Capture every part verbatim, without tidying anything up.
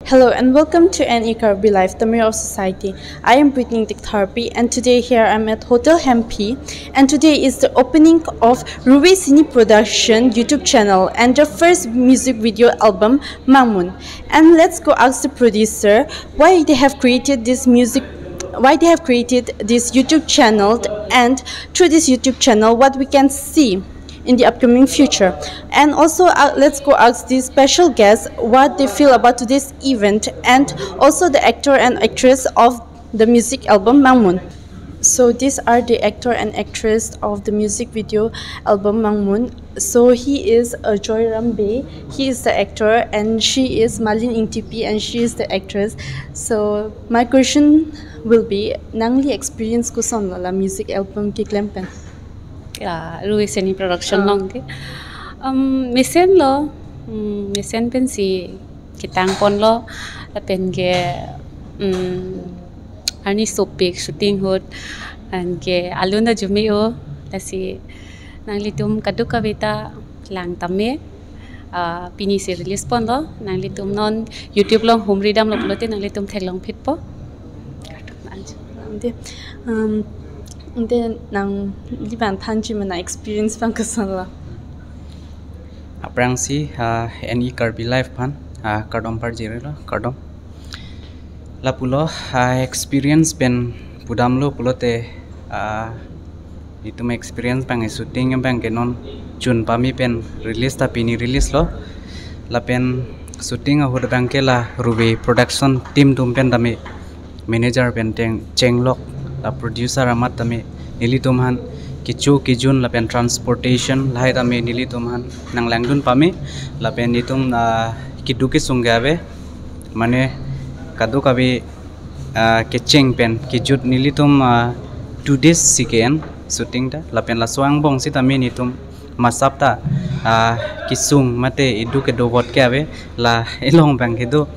Hello and welcome to N E Karbi Live, the mirror of society. I am Brittany Tiktharpi and today here I'm at Hotel Hempi and today is the opening of Ruve Cine Production YouTube channel and the first music video album Mangmun. And let's go ask the producer why they have created this music, why they have created this YouTube channel, and through this YouTube channel what we can see in the upcoming future. And also, uh, let's go ask these special guests what they feel about today's event and also the actor and actress of the music album Mangmun. So these are the actor and actress of the music video album Mangmun. So he is uh, Joyram Bey. He is the actor and she is Malin Ingtipi and she is the actress. So my question will be, nangli experience kosonlo la music album keklem pen? Ya, Ruve Cine Production Ah. along ke. Um, mesen lo, hmm, mesen pensi ketang ponlo, lapen ke, um, arni sopik shooting ahut, anke alun ta arjume-o, lasi nanglitum kadokave ta lang tame, ah, pini si release ponlo, nanglitum non YouTube along humri damlo pulote nanglitum theklong phitpo. Ante, um, ante nangli abang thanji ma, nang experience abang kosonlo? Aphrangsi, ah, N E Karbi Live aphan, ah, kardom parjirilo, kardom. Lapulo, ah, experience pen pudamlo pulote, ah, itum experience abang shooting abang ke non June pami pen release ta pini release lo. Lapen shooting ahut abang ke la Ruve Production team atum pen tame manager pen teng chenglok, la producer amat tame nelitum aphan kecho kejun lapen transportation lahai tame nelitum aphan nanglangdun pame, lapen itum, ah, keduk kesung ke ave, mane kadokave, ah, kecheng pen kejut nelitum, ah, two days si ke-en shooting ta, lapen laso angbong sitame nelitum masap ta, ah, kesung mate eduk kedo vot ke ave, la elong abang kedo,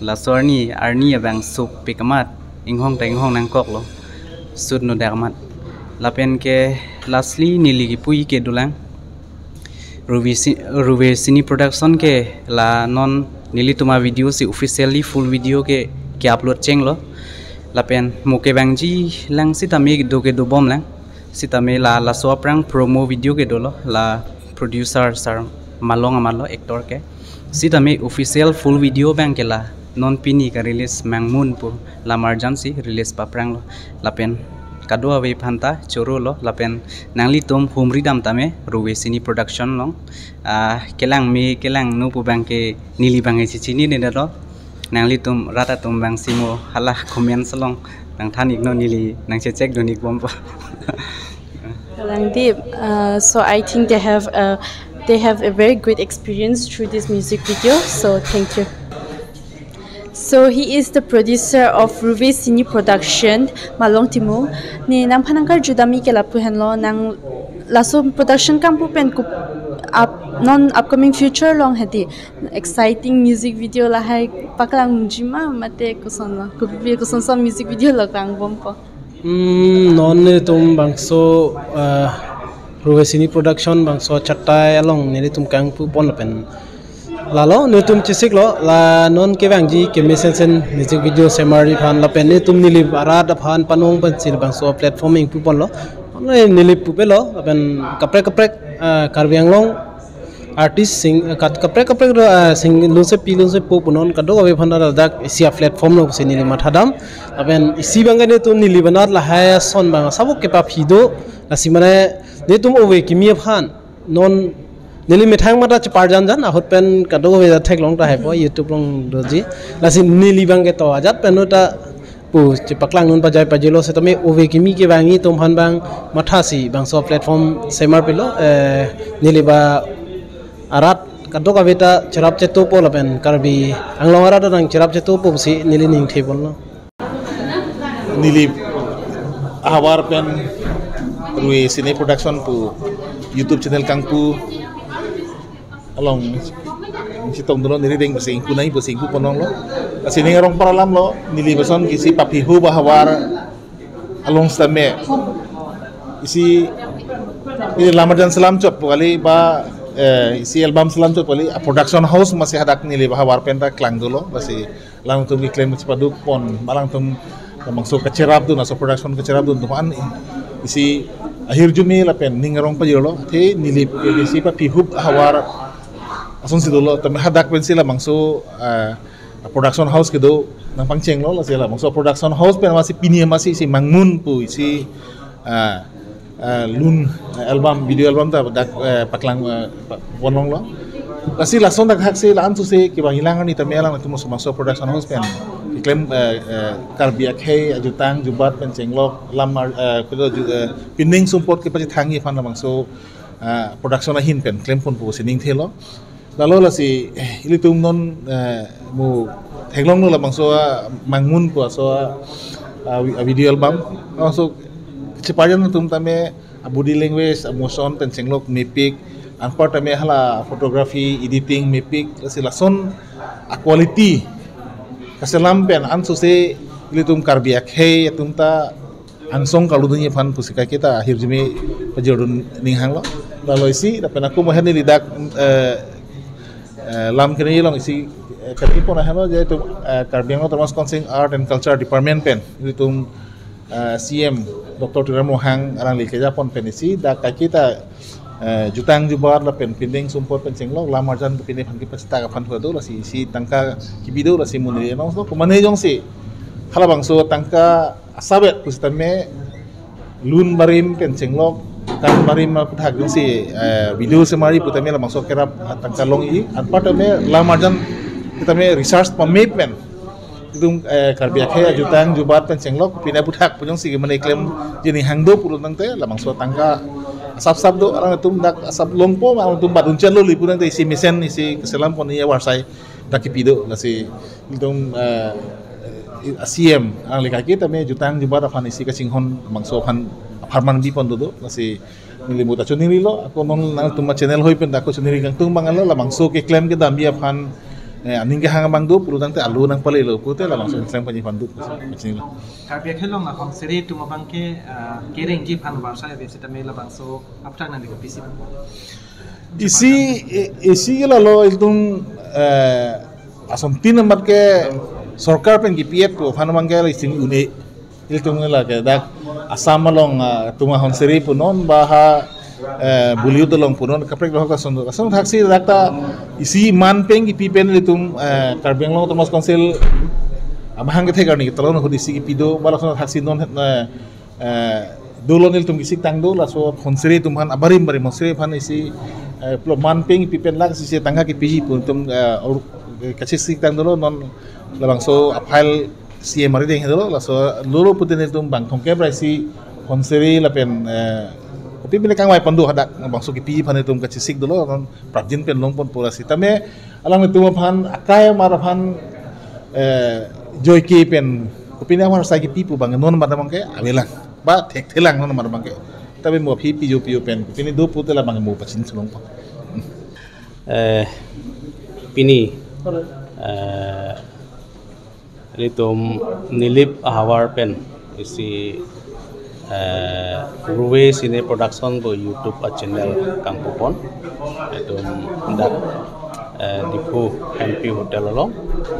laso arni, arni abang sopik amat, inghong ta inghong nangkoklo, sut nodak amat. Lapen ke lastly neli kipu-i ke dolang, Ruve Ci-, Ruve Cine Production ke la non nelitum avideo si officially full video ke ke-upload chenglo. Lapen mo kevangji lang sitame do kedo bomlang. Sitame la laso aphrang promo video ke dolo, la producer sir Malong amatlo, actor ke. Sitame official full video abang ke la non pini ka-release Mangmun pu la marjan si release paphranglo. Lapen kadokave aphan ta chorolo, lapen nanglitum humri dam tame Ruve Cine Production along. Ah, kelang me kelang no pu abang ke neli abang ke chichinine detlo. Nanglitum rat atum abang si mo hala comments along nangthan iknon, neli nangchechek dun ik bompo. Langdip, uh, so I think they have a, they have a very great experience through this music video. So thank you. So he is the producer of Ruve Cine Production, Malong Timung. Ne nangphan nangkarju dam-i ke lapu henlo, nang laso production kangpu pen kup up, non upcoming future along hedi exciting music video lahai paklang jima mate kosonlo, kopi kosonson music video lo klang bompo? Hmm, non netum bangso, ah, Ruve Cine Production bangso chatai along netum kangpu pon lapen lalo netum chesiklo, la non kevangji kemesensen music video semarji aphan lapen netum neli arat aphan panong pensil bangso platform ingpu ponlo. Neli pupelo lapen kaprek kaprek, ah, Karbi Anglong artist sing, eh, kat-, kaprek kaprek do, ah, sing lunsepi lunsepo pu non kadokave aphan dak isi a-platform lo pusi neli mathadam. Lapen isi abang ke netum neli banat lahai ason abang sabok kepaphi do, lasi mane netum ove kimi aphan non neli methang mata cheparjan jan ahut pen kadokave ta theklong tahaipo, YouTube along doji. Lasi neli abang ke to ajat pen ta pu chepaklang non pajai pajilo setame ove kimi kevangji atum aphan abang mathasi bangso platform semar pilo, eh, neli ba arat kadokave ta cherap chetopo lapen Karbi Anglong arat adang cherap chetopo pusi neli ning thepon lo. Neli ahavar pen Ruve Cine Production pu YouTube channel kangpu along si tong dolo, neli deng pusi ingpu nai pusi ingpu ponong lo. Lasi ning arong paralam lo, neli bason kisi paphi ho ba ahavar along setame isi neli lamar jan selam chot pu kali ba Eh, isi album selam chot pali, a production house masi hadak Nilip ahavar pen ta klang dolo, lasi alangtum keklem chepaduk pon, alangtum labangso kacherapdun, laso production kacherapdun atum an isi ahirjume lapen ning arong pajirlo, athe Nilip ke isi papihup ahavar asonsi dolo, tame hadak pensi labangso, eh, production house kedo nangpangchenglo, lasi labangso production house pen masi pini masi isi Mangmun pu isi, ah, ah, lun, eh, album, video album ta dak, eh, paklang, eh, pa-, ponlonglo. Lasi lason dak haksi la-an suse kevang ilang arni tame alangtum labangso production house pen keklem, eh, eh, Karbi akhei ajutang jubat pen chenglok lam ar-, eh, kedo ju-, eh, pining sumpot kepachethangji aphan labangso, eh, production ahin pen klempon pusi ningthelo. Lalo lasi, eh, ilitum non, eh, mo theklonglo labangso, ah, Mangmun pu aso, ah, ah, vi-, ah, video album. Laso chepajan atum tame, ah, body language, ah, motion pen chenglok mepik, anpar tame hala photography, editing mepik, lasi lason a quality kaselam pen ansose ilitum Karbi akhei atum ta angsong karludunji aphan pusi kaiketa ahirjume pajirdun ninghanglo. Lalo isi, lapen ako mohen neli dak, eh, eh, lam kene along isi, eh, kati pon ahelo je itum, eh, Karbi Anglong Autonomous Council Art and Culture Department pen, itum, eh, C M Doctor Tuliram Ronghang alangli kejapon pen isi, dak kaiketa, eh, jutang jubat lapen pining sumpot pen chenglok lam arjan pine aphan kepachethak aphan kedo, lasi isi tangka kepi do, lasi mo neli anong so, komane jongsi halabangso tangka asabet pusitame lun barim pen chenglok, kan barim aputhak jongsi, eh, video semari putame labangso kerap tangka longji, anpar tame lam arjan sitame research pame pen itum, eh, Karbi akhei ajutang jubat pen chenglok pine aputhak pu jongsi kemane klemji ninghang do pulo tangte labangso tangka asap sap do, alangtum dak asap longpo, alangtum bat unchan lo li pu tangte isi mesen isi keselam pon iya warsai dak kepi do, lasi itum, eh, C M alangli kaiketa tame jutang jubat aphan isi kachinghon labangso aphan apharman bipon dodo, lasi neli mo ta choningrilo, ako non nangtum a channel hoi pen ta ako choningri kangtung abang alo, labangso keklem kedamji aphan, eh, aning kehang abang do pulo tangte alo nangpalelo pute labangso keklem panji aphan do, chinilo. Karbi akhei along ahon seri atum abang ke, ah, kerengji aphan warsai ave sitame labangso aputhak nangli kopisi? Isi, i-, isi ke lalo itum, eh, asontin amat ke sorkar pen kepi-et pu aphan abang ke isi un-e. Itum la ke dak Assam along, ah, atum ahon seri punon ba ha, eh, Bollywood along punon kaprek lohok ason do. Ason thaksi dak ta isi man pen kepi pen itum, eh, Karbi Anglong Autonomous Council amahang kethek arni talon ahut isi kepi do, ba lason thaksi non, eh, eh, dolo nelitum kesik tang do, laso ahon seri atum aphan abarim barim ahon seri aphan isi, eh, plo man pen kepi pen lak isi tangka kepiji pu itum, eh, or-, eh, kachesik tang dolo, non labangso a-file C M ari deng dolo, laso lolo pute nelitum bang thomkep ra isi ahon seri lapen, eh, kopi pine kangvai pon do hadak bangso kepi aphan itum kachesik dolo, non prapjin pen longpon pura sitame alanglitum aphan akai amar aphan, eh, joike pen kopine amar sai kepi pu abang non amat abang ke avelang ba thekthelang non amat abang ke. Tapi mo aphi pijo pijo pen kopine do pute labang mo pachin chelongpo. Eh, pini, eh, ilitum Nilip ahavar pen isi, eh, Ruve Cine Production pu YouTube a channel kangpupon. Itum dak, eh, Diphu M P Hotel along.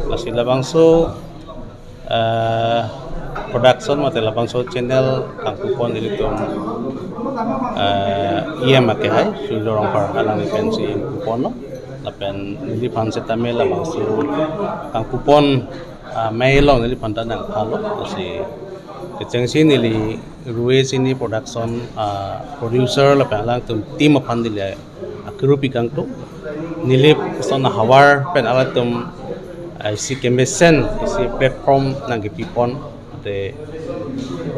Lasi labangso, eh, production mate labangso channel kangpupon ilitum, eh, E M akehai Surjya Rongphar alangli pensi puponlo. Lapen neliphan sitame labangso kangpupon, ah, mei along neliphan ta nangphalo. Lasi kechengsi neli Ruve Cine Production, ah, producer lapen alangtum team aphan neli akiru pi kangtung. Nilip ason ahavar pen alangtum, ah, isi kemesen isi platform nangkepipon. Te,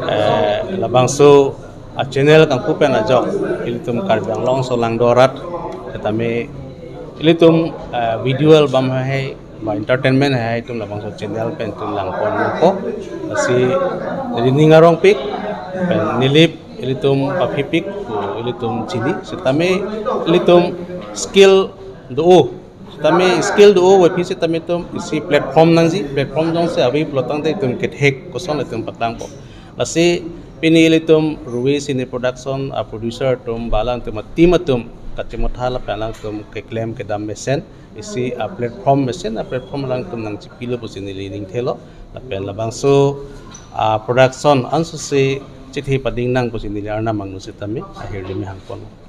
eh, labangso a channel kangpu pen ajok ilitum Karbi Anglong aso langdo arat tame ilitum, eh, video album hai ba entertainment hai itum labangso channel pen itum langponpo. Lasi neli ning arongpik pen Nilip ilitum paphipik pu ilitum chini. Sitame ilitum skill do-o. Sitame skill do-o, wephi sitame itum isi platform nangji, platform jongsi ave pulo tangte itum kethek koson itum paklangpo. Lasi pini ilitum Ruve Cine Production a producer atum ba alangtum a team atum kachimutha lapen alangtum keklem kedam mesen isi a-platform mesen a-platform alangtum nangchipilo pusi neli ningthelo. Lapen labangso a-production ansose chithi pading nang pusi neli Arnam angno sitame ahirjume hangpon.